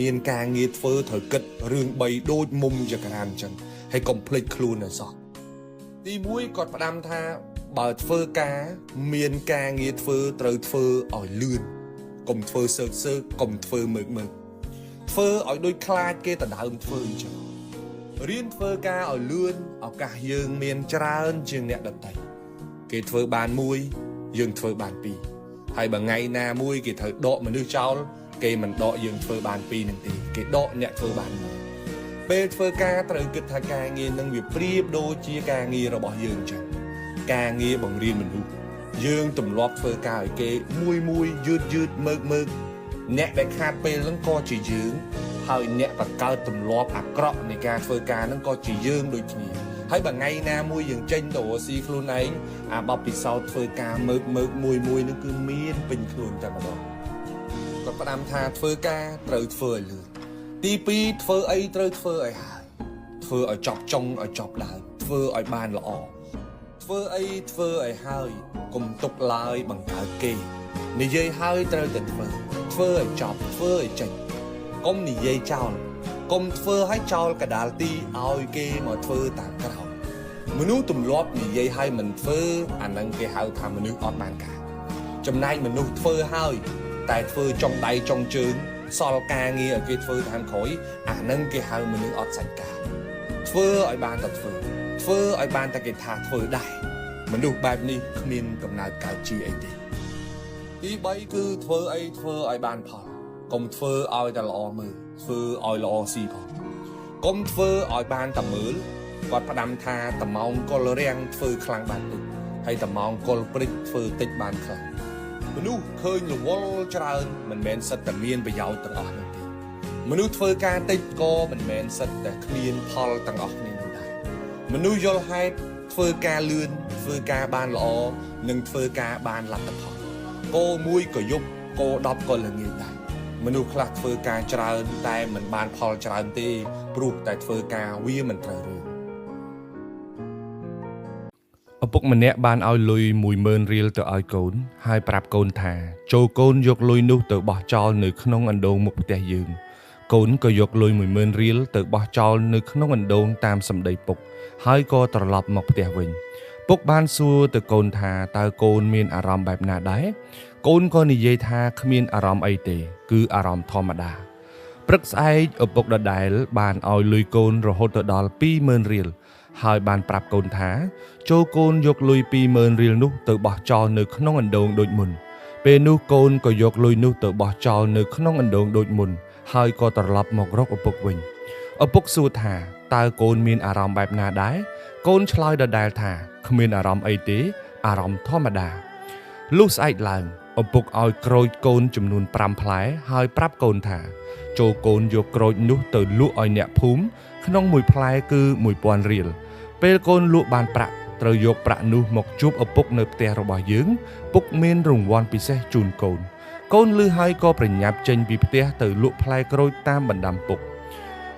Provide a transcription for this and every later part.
មានការងារធ្វើត្រូវគិតរឿង3ដូចមុំចក្រានអញ្ចឹងហើយកុំភ្លេចខ្លួនឲ្យសោះទី1គាត់ផ្ដាំថាបើធ្វើការមានការងារធ្វើត្រូវធ្វើឲ្យលឿនកុំធ្វើសើកសើកកុំធ្វើមើកមើកធ្វើឲ្យដូចខ្លាចគេដណ្ដើមធ្វើអញ្ចឹងរៀនធ្វើការឲ្យលឿនឱកាសយើងមានច្រើនជាងអ្នកដទៃគេធ្វើបានមួយយើងធ្វើបានពីរហើយបើថ្ងៃណាមួយគេត្រូវដកមនុស្សចោលគេមិនដកយើងធ្វើបានពីរនឹងទេគេដកអ្នកធ្វើបានមួយពេលធ្វើការត្រូវគិតថាការងារនឹងវាប្រៀបដូចជាការងាររបស់យើងអញ្ចឹងការងារបង្រៀនមនុស្សយើងទម្លាប់ធ្វើការឲ្យគេមួយមួយយឺតយឺតមើកមើកអ្នកដែលខាតពេលហ្នឹងក៏ជាយើងហើយអ្នកបង្កើតទម្លាប់អាក្រក់នៃការធ្វើការហ្នឹងក៏ជាយើងដូចគ្នាហើយបើថ្ងៃណាមួយយើងចេញទៅរកស៊ីខ្លួនឯងអាបទពិសោធន៍ធ្វើការមើកមើកមួយមួយហ្នឹងគឺមានពេញខ្លួនតែម្ដងគាត់ផ្ដាំថាធ្វើការត្រូវធ្វើឲ្យលឿនទី2ធ្វើអីត្រូវធ្វើឲ្យហើយធ្វើឲ្យចប់ចុងឲ្យចប់ដើមធ្វើឲ្យបានល្អធ្វើអីធ្វើឲ្យហើយកុំទុកឡើយបង្កើតគេនិយាយហើយត្រូវតែធ្វើធ្វើឲ្យចប់ធ្វើឲ្យចេញកុំនិយាយចោលកុំធ្វើឲ្យចោលកដាលទីឲ្យគេមកធ្វើតាមក្រោយមនុស្សទម្លាប់និយាយឲ្យមិនធ្វើអានឹងគេហៅថាមនុស្សអត់បានការចំណែកមនុស្សធ្វើហើយតែធ្វើចុងដៃចុងជើងសល់ការងារឲ្យគេធ្វើតាមក្រោយអានឹងគេហៅមនុស្សអត់សាច់ការធ្វើឲ្យបានតែធ្វើធ្វើឲ្យបានតែគេថាធ្វើដែរមនុស្សបែបនេះគ្មានកំណើតកើតជាអីទេទី3គឺធ្វើអីធ្វើឲ្យបានផលកុំធ្វើឲ្យតែល្អមើលធ្វើឲ្យល្អស៊ីផងកុំធ្វើឲ្យបានតែមើលគាត់ផ្ដាំថាតម៉ោងកុលរាំងធ្វើខ្លាំងបានតិចហើយតម៉ោងកុលព្រិចធ្វើតិចបានខ្លាំងមនុស្សឃើញរវល់ច្រើនមិនមែនសិតតែមានប្រយោជន៍ទាំងអស់នោះទេមនុស្សធ្វើការតិចក៏មិនមែនសិតតែគ្មានផលទាំងអស់គ្នានោះដែរមនុស្សយល់ហេតុធ្វើការលឿនធ្វើការបានល្អនិងធ្វើការបានលទ្ធផលគោមួយក៏យប់គោ10ក៏ល្ងាចដែរមនុស្សខ្លះធ្វើការច្រើនតែមិនបានផលច្រើនទេព្រោះតែធ្វើការវាមិនត្រូវរឿងឪពុកម្នាក់បានឲ្យលុយ10000រៀលទៅឲ្យកូនហើយប្រាប់កូនថាចូលកូនយកលុយនោះទៅបោះចោលនៅក្នុងអណ្ដូងមុខផ្ទះយើងកូនក៏យកលុយ10000រៀលទៅបោះចោលនៅក្នុងអណ្ដូងតាមសម្ដីពុកហើយក៏ត្រឡប់មកផ្ទះវិញពុកបានសួរទៅកូនថាតើកូនមានអារម្មណ៍បែបណាដែរកូនក៏និយាយថាគ្មានអារម្មណ៍អីទេគឺអារម្មណ៍ធម្មតាព្រឹកស្អែកឪពុកដដែលបានឲ្យលុយកូនរហូតទៅដល់20000រៀលហើយបានប្រាប់កូនថាចូលកូនយកលុយ20000រៀលនោះទៅបោះចោលនៅក្នុងអណ្ដូងដូចមុនពេលនោះកូនក៏យកលុយនោះទៅបោះចោលនៅក្នុងអណ្ដូងដូចមុនហើយក៏ត្រឡប់មករកឪពុកវិញឪពុកសួរថាតើកូនមានអារម្មណ៍បែបណាដែរកូនឆ្លើយដដែលថាគ្មានអារម្មណ៍អីទេអារម្មណ៍ធម្មតាលុះស្អែកឡើងឪពុកឲ្យក្រូចកូនចំនួន5ផ្លែហើយប្រាប់កូនថាចូលកូនយកក្រូចនោះទៅលក់ឲ្យអ្នកភូមិក្នុងមួយផ្លែគឺ1000រៀលពេលកូនលក់បានប្រាក់ត្រូវយកប្រាក់នោះមកជួបឪពុកនៅផ្ទះរបស់យើងពុកមានរង្វាន់ពិសេសជូនកូនកូនឮហើយក៏ប្រញាប់ចេញពីផ្ទះទៅលក់ផ្លែក្រូចតាមបណ្ដាំពុក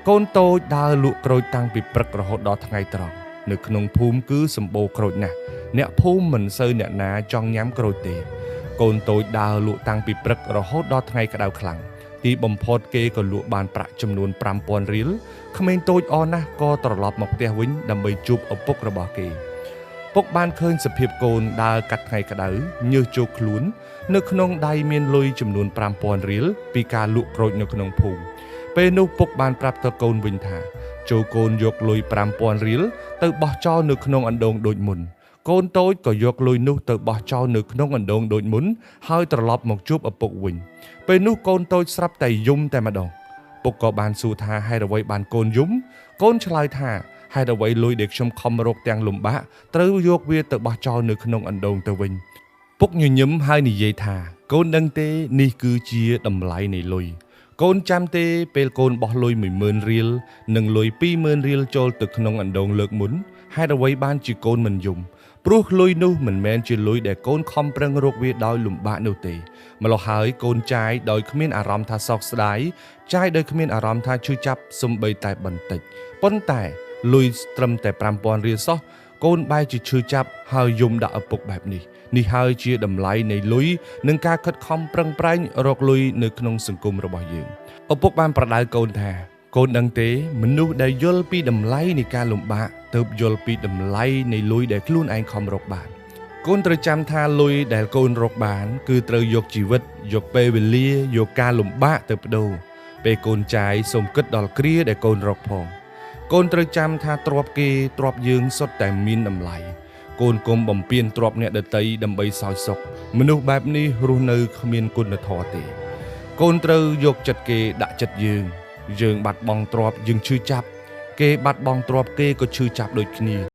កូនតូចដើរលក់ក្រូចតាំងពីព្រឹករហូតដល់ថ្ងៃត្រង់នៅក្នុងភូមិគឺសម្បូរក្រូចណាស់អ្នកភូមិមិនសូវអ្នកណាចង់ញ៉ាំក្រូចទេកូនតូចដើរលក់តាំងពីព្រឹករហូតដល់ថ្ងៃក្តៅខ្លាំងទីបំផុតគេក៏លក់បានប្រាក់ចំនួន5000រៀលក្មេងតូចអរណាស់ក៏ត្រឡប់មកផ្ទះវិញដើម្បីជួបឪពុករបស់គេពុកបានឃើញសភាពកូនដើរកាត់ថ្ងៃក្តៅញើសជោគខ្លួននៅក្នុងដៃមានលុយចំនួន5000រៀលពីការលក់ក្រូចនៅក្នុងភូមិពេលនោះពុកបានប្រាប់ទៅកូនវិញថាចូលកូនយកលុយ5000រៀលទៅបោះចោលនៅក្នុងអណ្ដូងដូចមុនកូនតូចក៏យកលុយនោះទៅបោះចោលនៅក្នុងអណ្ដូងដូចមុនហើយត្រឡប់មកជួបឪពុកវិញពេលនោះកូនតូចស្រាប់តែយំតែម្ដងពុកក៏បានសួរថាហេតុអ្វីបានកូនយំកូនឆ្លើយថាហេតុអ្វីលុយដែលខ្ញុំខំរកទាំងលំបាកត្រូវយកវាទៅបោះចោលនៅក្នុងអណ្ដូងទៅវិញពុកញញឹមហើយនិយាយថាកូនដឹងទេនេះគឺជាតម្លៃនៃលុយកូនចាំទេពេលកូនបោះលុយ10000រៀលនិងលុយ20000រៀលចូលទៅក្នុងអណ្ដូងលើកមុនហេតុអ្វីបានជាកូនមិនយំព្រោះលុយនោះមិនមែនជាលុយដែលកូនខំប្រឹងរកវាដោយលំបាកនោះទេម្ល៉េះហើយកូនចាយដោយគ្មានអារម្មណ៍ថាសោកស្ដាយចាយដោយគ្មានអារម្មណ៍ថាឈឺចាប់សំបីតែបន្តិចប៉ុន្តែលុយត្រឹមតែ5000រៀលសោះកូនបែរជាឈឺចាប់ហើយយំដាក់ឪពុកបែបនេះនេះហើយជាតម្លៃនៃលុយនិងការខិតខំប្រឹងប្រែងរកលុយនៅក្នុងសង្គមរបស់យើង ឪពុកបានប្រដៅកូនថាកូនដឹងទេមនុស្សដែលយល់ពីតម្លៃនៃការលំបាកទើបយល់ពីតម្លៃនៃលុយដែលខ្លួនឯងខំរកបានកូនត្រូវចាំថាលុយដែលកូនរកបានគឺត្រូវយកជីវិតយកពេលវេលាយកការលំបាកទៅប្ដូរពេលកូនចាយសូមគិតដល់គ្រាដែលកូនរកផងកូនត្រូវចាំថាទ្រព្យគេទ្រព្យយើងសុទ្ធតែមានតម្លៃកូនគុំបំពេញទ្រព្យអ្នកដទៃដើម្បីសោយសុខមនុស្សបែបនេះរស់នៅគ្មានគុណធម៌ទេកូនត្រូវយកចិត្តគេដាក់ចិត្តយើងយើងបាត់បង់ទ្រព្យយើងឈឺចាប់គេបាត់បង់ទ្រព្យគេក៏ឈឺចាប់ដូចគ្នា។